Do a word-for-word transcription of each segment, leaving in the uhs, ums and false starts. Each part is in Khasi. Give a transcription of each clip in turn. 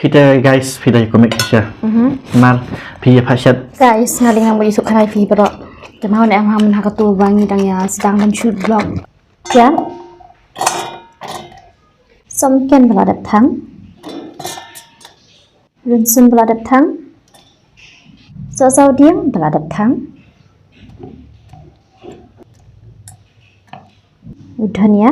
Phi te guys, phi da comment sha. Mhm. Mar phi ïa pha shat. Guys, nga ling nang ba ïa suk khanai phi baroh. Te ma ne am ham ha katu ba ngi dang ïa sdang ban shoot vlog. Ïa. Sohmynken ba la dep thang. Rynsun ba la dep thang. Sohsaw dieng ba la dep thang. U dhania.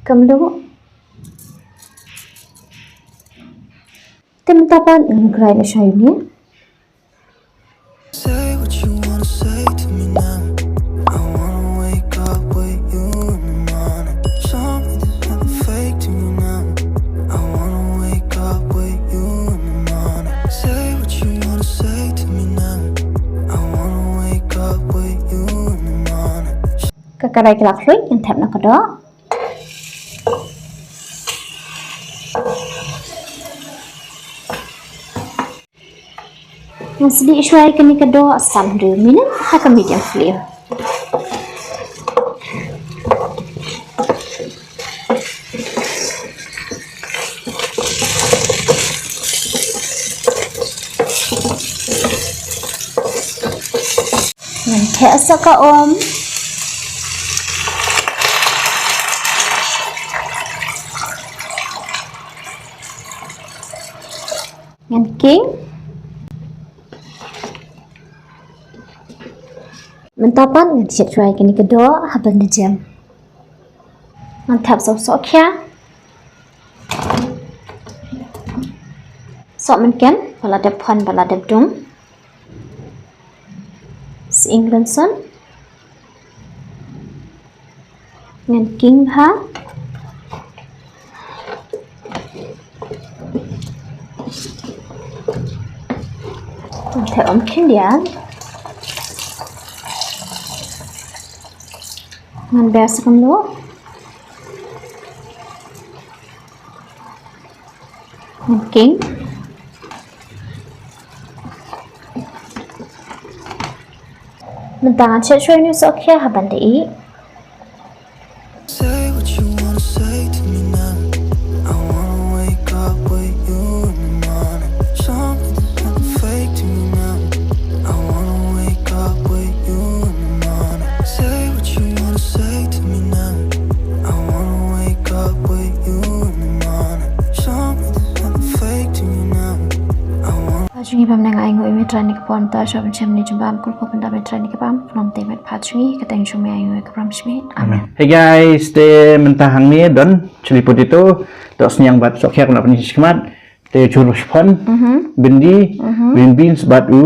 Kumno? Te mynta pat ngan grind sha ïa une. Say what you wanna say to me now. I wanna wake up with you in the morning. Show me there's nothing fake to me now. I wanna wake up with you in the morning. Say what you wanna say to me now. I wanna wake up with you in the morning. Ka kadaw ka la khluit, ngan thep noh ka doh. Ngan sdieh shuwa ïa kane ka doh san hynriew minit ha ka medium flame. Ngan theh sa ka um. Ngan king. Mynta pat ngan shet shuwa ïa kane ka doh ha ban da jem. Ngan thep sa u sohkhia. Sohmynken ba la dep phon ba la dep dung. Sying rynsun. Ngan king bha. Ngan thep um khyndiat. Ngan ber sa kumno. Ngan king. Mynta ngan shet shuwa ïa une u sohkhia ha ban da ih. Say what you wanna say to me now. I wanna wake up with you in the morning. Show me there's nothing fake to me now. I wanna wake up with you in the morning. Say what you wanna say to me now. I wanna wake up with you in the morning. Show me there's nothing fake to me now. I wanna Pha jong ngi bam nang ai nguh ïa me Trai ne ka pon ta sha ban shem ne jumba am kur ko pynda me Trai ne ka bam pynlong te met pha jong ngi ka teng jong me ai nguh ïa ka bam shmit. Amen. Hey guys, te mynta hangne don chili potato, doh sniang bad sohkhia kumba la pyni shikmat, te chur shipon, bindi, green beans bad u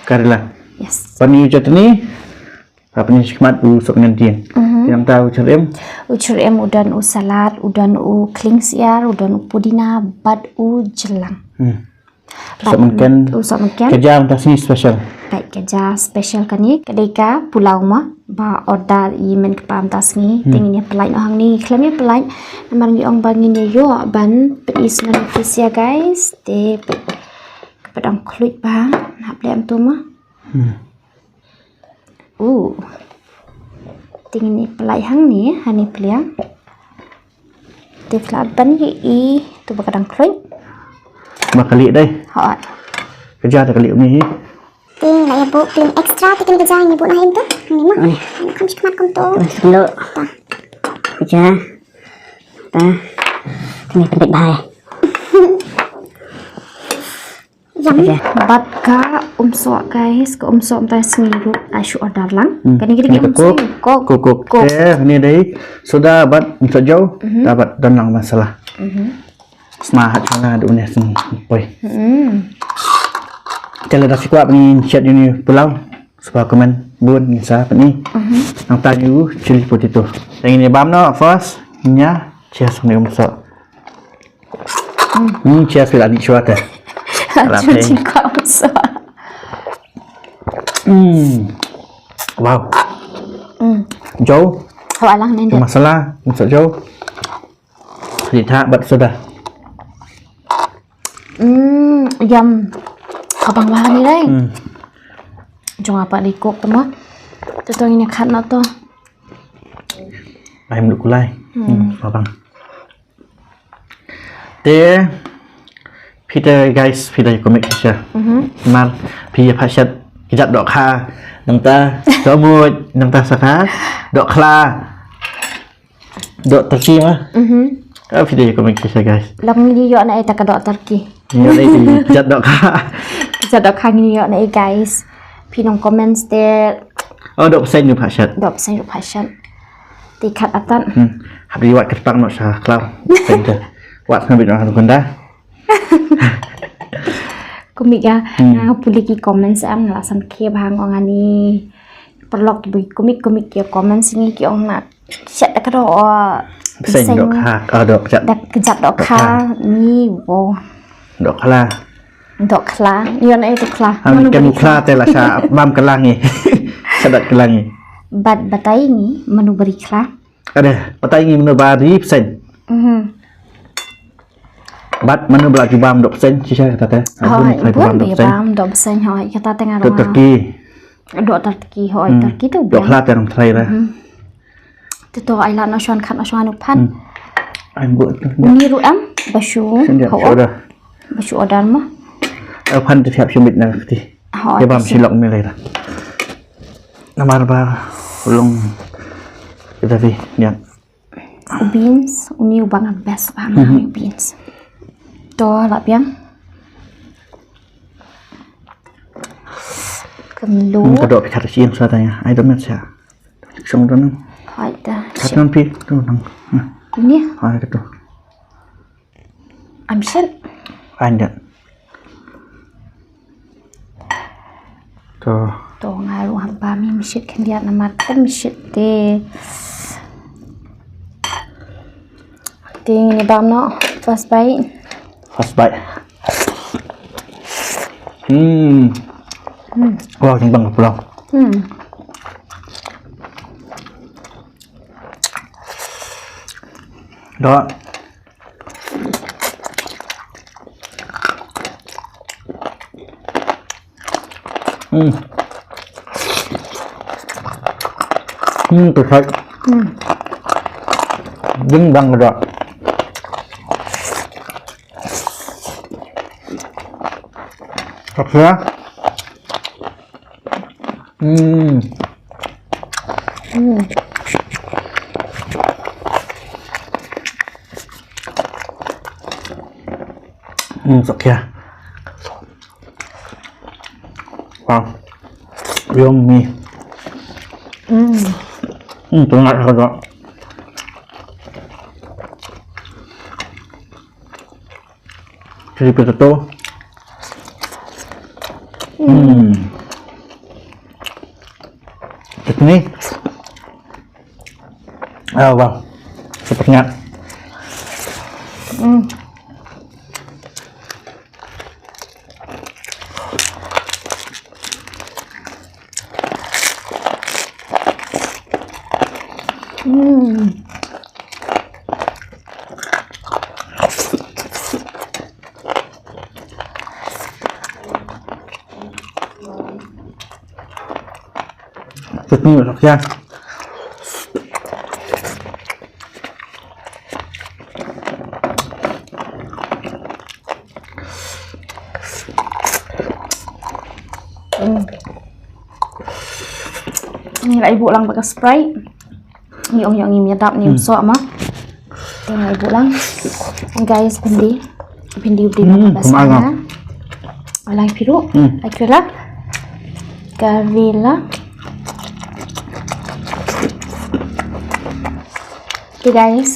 karela. Yes. Pynïoh chutney, Hapdeng shikmat u sop ngan tieng. Tieng ta u chyrem. U chyrem u don u salad, u don u klingsyiar, u don u pudina, bad u jlang. Hmm. Bad sop mynken. U sop mynken. Ka ja mynta sngi special. Bad ka ja special kane, ka dei ka pulao mo, ba order i men kpa mynta sngi, te ngin ïa pynlait noh hangne, khlem ïa pynlait, namar ngi ong ba ngin ïa ïoh ban pyni sngewbha guys, te ka pat ong khluit ba, hap leh mynta mo. Hmm. Uh. Te ngin ïa pynlait hangne, hangne pliang. Te pynlait ban ïa i, to ba ka dang khluit. Ba ka lieh dei. Hooid. Ka ja da ka lieh une hi. Te la ïa buh pliang extra, te kane ka ja ngi buh na hi mynta. Hangne mo. Ai. Kham shikmat kumto. Kumto. Ta. Ka ja. Ta. Kane pynlait bha. Yum. Bad ka umsoh guys, ka umsoh mynta sngi ruh ai shu order lang. Hmm. Kane ka dei ka umsoh. Coke. Coke, Coke. Te kane dei soda bad umsoh jaw, ta bad don lang masala. Sma hat sma da une sng poi. Hmm. Te lada phi kwah ban shet ïa une u pulao, sngewbha comment bun ngin sa pyni. Nangta ïa u chili potato. Te ngin ïa bam noh first, ngin ïa cheers ïa une u umsoh. Hmm, cheers phi la dih shuwa te. Cheers. Hmm. Wow. Hmm. Jaw. Hawa lang nende. Masala, umsoh jaw. Dih thah bad soda. Hmm, yum. Ka bang bha ni dei. Hmm. Jong apa di kok tu mo. Tu tu ngin ïa khat noh tu. Ai mluk kulai. Hmm. Hmm, ka bang. Te phi te guys, phi te komik shisha. Mhm. Mar phi ïa phah shet ki jait dohkha. Nangta dohmut, nangta sa ka dohkhla. Doh turkey ma. Mhm. Ah, phi te komik shisha guys. Long ngi ïoh na ita ka doh turkey. Ïoh na ita ki jait dohkha. Ki jait dohkha ngi ïoh na i guys. Phi nong comments te. Oh, doh pseng ngi phah shet. Doh pseng ngi phah shet. Te khat atan. Hmm. Hap di wat kyrpang noh sha khlaw. Pseng te. Wat sngewbit noh ha kunda. Kumne ka, hmm, nga pule ki comments em, nga la san khie bha, nga ong ani paralok ki bun kumne kumne ki comments ngi ki ong na shet da ka doh, o, bseng, bseng dohkha, o, doh kjat. Da kjat dohkha, dohkha. Ni, wo. Dohkhla. Dohkhla. Ïoh na ïa dohkhla. Ha, manu bari khla te la sha bam khla ngi. Sha dat khla ngi. Bad batai ngi manu bari khla. Ade, batai ngi manu bari bseng. Mhm. Bad manu ba la ju bam doh bseng, shisha kata te. Hooid, bun ba ju bam doh bseng, hooid, kata te nga rong. Doh turkey. Doh turkey, hooid, hmm, turkey te bun. Dohkhla te ngam try ra. Mhm. Te to ai la noh shuwa khat noh shuwa nuk phan. Hmm. Ai buh tu. Uni ruh em, ba shu. Shu order. Ba shu order mo. Ai phan te siap shu mit na kti. Hooid, te bam te shu. Shilok mi lai ra. Namar ba long kita ti niat. U beans, uni u ba nga best ba ma, mhm, u beans. To la biang. Ka mluh. Hmm, ka doh phi khat sha ïing sa tang ïa. Ai doh met sha. Shong doh nang. Hai ta. Khat nang phi, doh nang. Hmm. Ni? Hai ka doh. Am shit. Ai doh. To. To nga ruh hap bam ïa mishit khyndiat namar ka mishit te. Te ngin bam noh first bite. First bite. Hmm. Hmm. Wow, jingbang ka pulao. Hmm. Doh. Hmm. Hmm, perfect. Hmm. Ding dang da. Perfect. Hmm. Hmm. Hmm, sok ya. Wow. Yummy. Hmm. Hmm, tengah ka doh. Chili potato. Hmm. Chutney. Oh, wow. Super niat. Hmm. Hmm. Chutney sok ya. Hmm. Ngi la ïa buh lang bad ka Sprite. Ngi ong ïa ngi mih dap ngi ym soh ma. Te ngi la ïa buh lang. Guys, bhindi. Bhindi u dei. Hmm, best kumba nga. Ai phi ruh. Hmm. Ai Karela. Karela. Okay guys.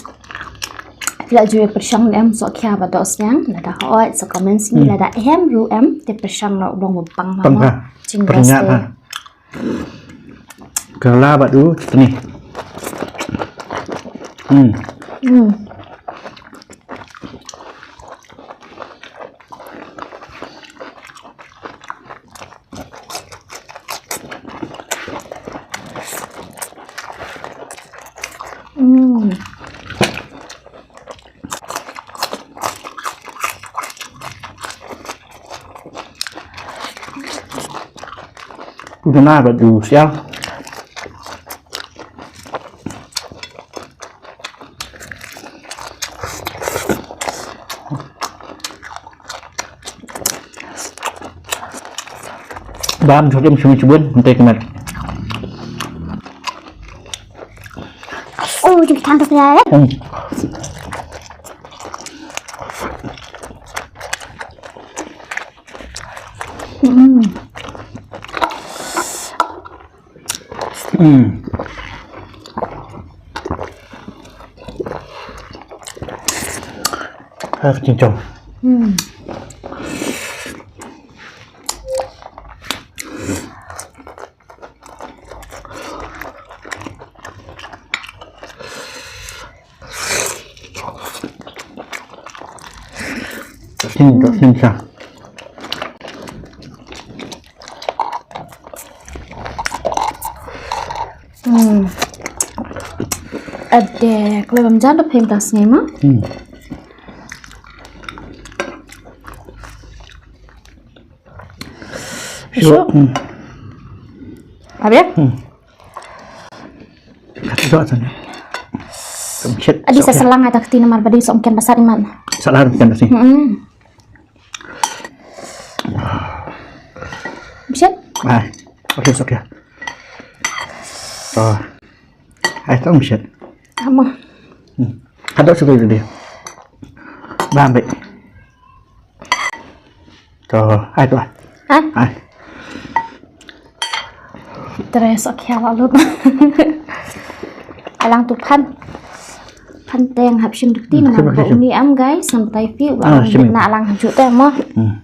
Phi la ju ïa pyrshang ne em soh khia bad doh sniang, lada hooid sa comment sngewbha, hmm, lada em ruh em, te pyrshang noh u long ba pang ma. Pang mo. Ka. Jingres te. Pyrshang ha. Karela bad u chutney. Hmm. Hmm. Hmm. Tuna bad u sial. Bam, jom, jom, jom, jom, jom, jom. Oh, jom, jom, jom, jom. Hmm. Hmm. Hmm. Hai, ka jingjong. Hmm. Ka sning, ka sning sha. Hmm. Ade, khlem bam jan da phem ta sngi ma. Hmm. Sure. Hmm. Habis? Hmm. Kat dok sana. Kem chet. Adi sa selang ata kti namar badi song ken basat iman. Salah ken basi. Hmm. Bishit? Ai, okay, okay. Oh. Ai, tong bishit. Ama. Hmm. Hadok suka itu dia. Bambe. To, ai to. Ha? Ai. Tres ok ya lalu. Alang tu phan. Phan teng hap shim dukti. Hmm, namar ba uni am, guys, namar tai fi, ah, shim na alang haju te mo. Hmm.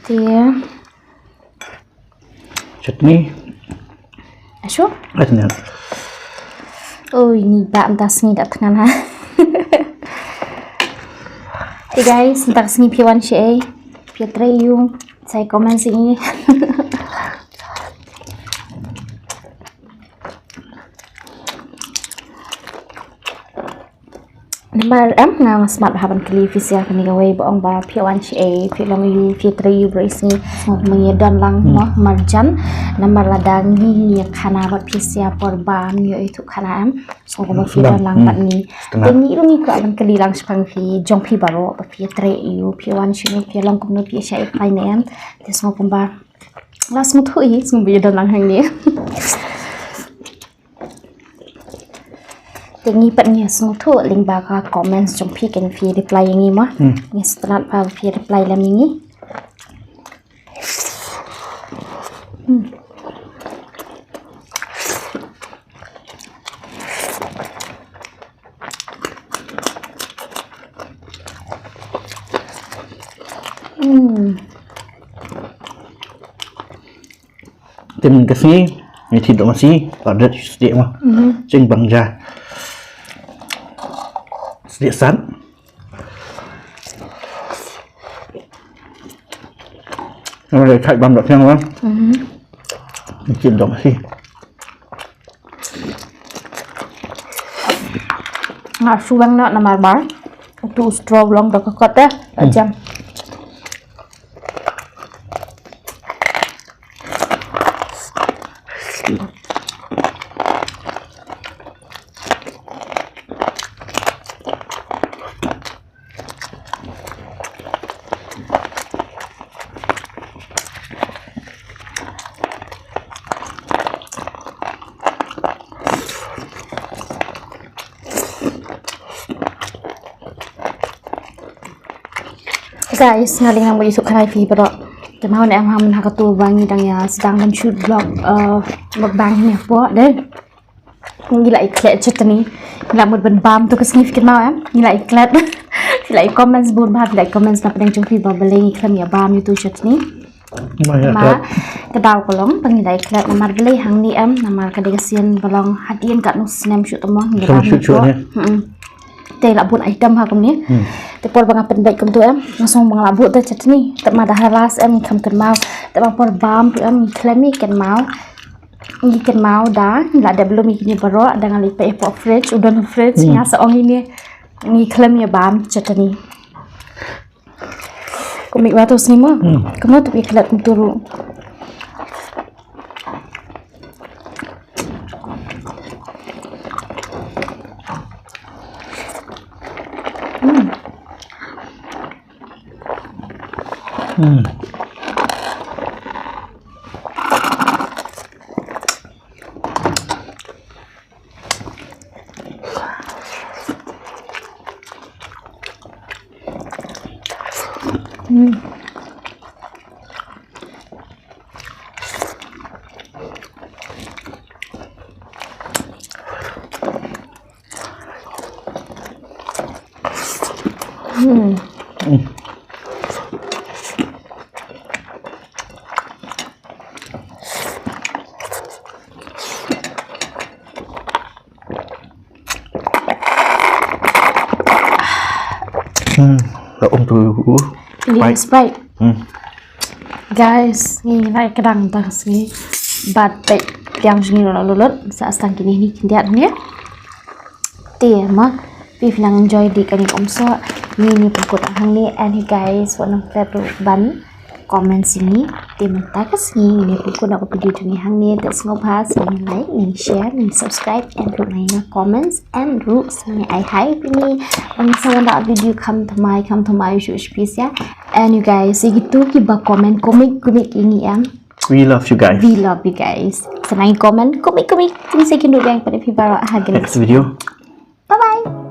Te. Chutney. Ashu? Ashu. Oi, ni ba anta sngi da tngan ha. Hey guys, anta sngi phi wan shi ei. Phi trei yu. Sai comment sngi. Namar em nga smat ha ban kylli phi sia kane kawei ba ong ba phi wan shi ei, phi long yu, phi trei yu bro sngi. Sngewbha ïa don lang mo marjan. Namar lada ngi ngi khana bad phi sia por ba ngi ïoh ithuh khana em. Sngewbha phi don lang bad ngi. Te ngi ruh ngi kwah ban kylli lang shaphang phi jong phi baroh ba phi trei yu, phi wan shi ei, phi long kumno, phi shah ïa khlaiñ ne em. Te sngewbha kumba la sngewthuh hi, sngewbha ïa don lang hangne. Te ngi pat ngi sngewthuh lyngba ka comments jong phi, kin phi reply ïa ngi mo. Hmm. Ngi sngewtynnat ba phi reply lem ïa ngi. Hmm. Hmm. Te mynta ka sngi ngi thied doh masi, ka dei sdieh ma. Mhm. Jing bang ja. Sdieh sat. Nga dei thait bam doh thiang ma. Mhm. Ngi thied doh masi. Nga shu weng noh namar ba utu u straw u long da ka kot te. Hmm. Jam. Guys, nga dang nang ïa suk khanai phi baroh. Te ma ne em ha man ha katu ba ngi dang ïa sdang ban shoot vlog, eh, mukbang ne po de. Ngi la ïa klet chutney. Ngi la mut ban bam tu ka sngi, phi kynmaw em. Ngi la ïa klet. Phi la ïa comments bun bha, phi la ïa comments na pdeng jong phi ba balei ngi khlem ïa bam ïa tu chutney. Ma ka daw ka long ba ngi la ïa klet namar balei hangne em, namar ka dei ka sien ba long hadien katno snem shuh te mo ngi la bam ïa tu. Hmm. Te la bun item ha kumne. Hmm. Te por ba nga pynbeit kumtu em, nga sngew ba nga la buh te chutney. Te ma da ha last em ngi khlem kynmaw. Te ma por bam tu em ngi khlem ïa kynmaw. Ngi kynmaw da, ngi la dep lum ïa kine baroh, da nga leit peit hapoh fridge, u don ha fridge, hmm, nga sa ong ine, ngi khlem ïa bam chutney. Kumne wa to sngi mo, hmm, kumno to ïa klet kumtu ruh. Hmm. Hmm. Hmm, la um tu. Ini Sprite. Hmm. Guys, ngi lai kdang ta sngi. Bat pek tiang sngi lo lo lot. Sa astang kini ni kindiat ni. Te ma, phi phi nang enjoy di kani ka umsoh. Ni ni pukut hangne, and hey guys, wat nang klet ruh ban comment sini. Te mynta ka sngi ni pukut na ka video jong ngi hangne. Te sngewbha sini like, ni share, ni subscribe, and ruh nang ïa comments, and ruh sini ai hi pini. Ym sa wan da video kham thymmai, kham thymmai shu shu pisa. And you guys, ïa kitu kiba comment kumne kumne ki ngi em. We love you guys. We love you guys. Sa nang comment kumne kumne kumne sa kin ruh biang pat ïa phi baroh ha ka next video. Bye bye.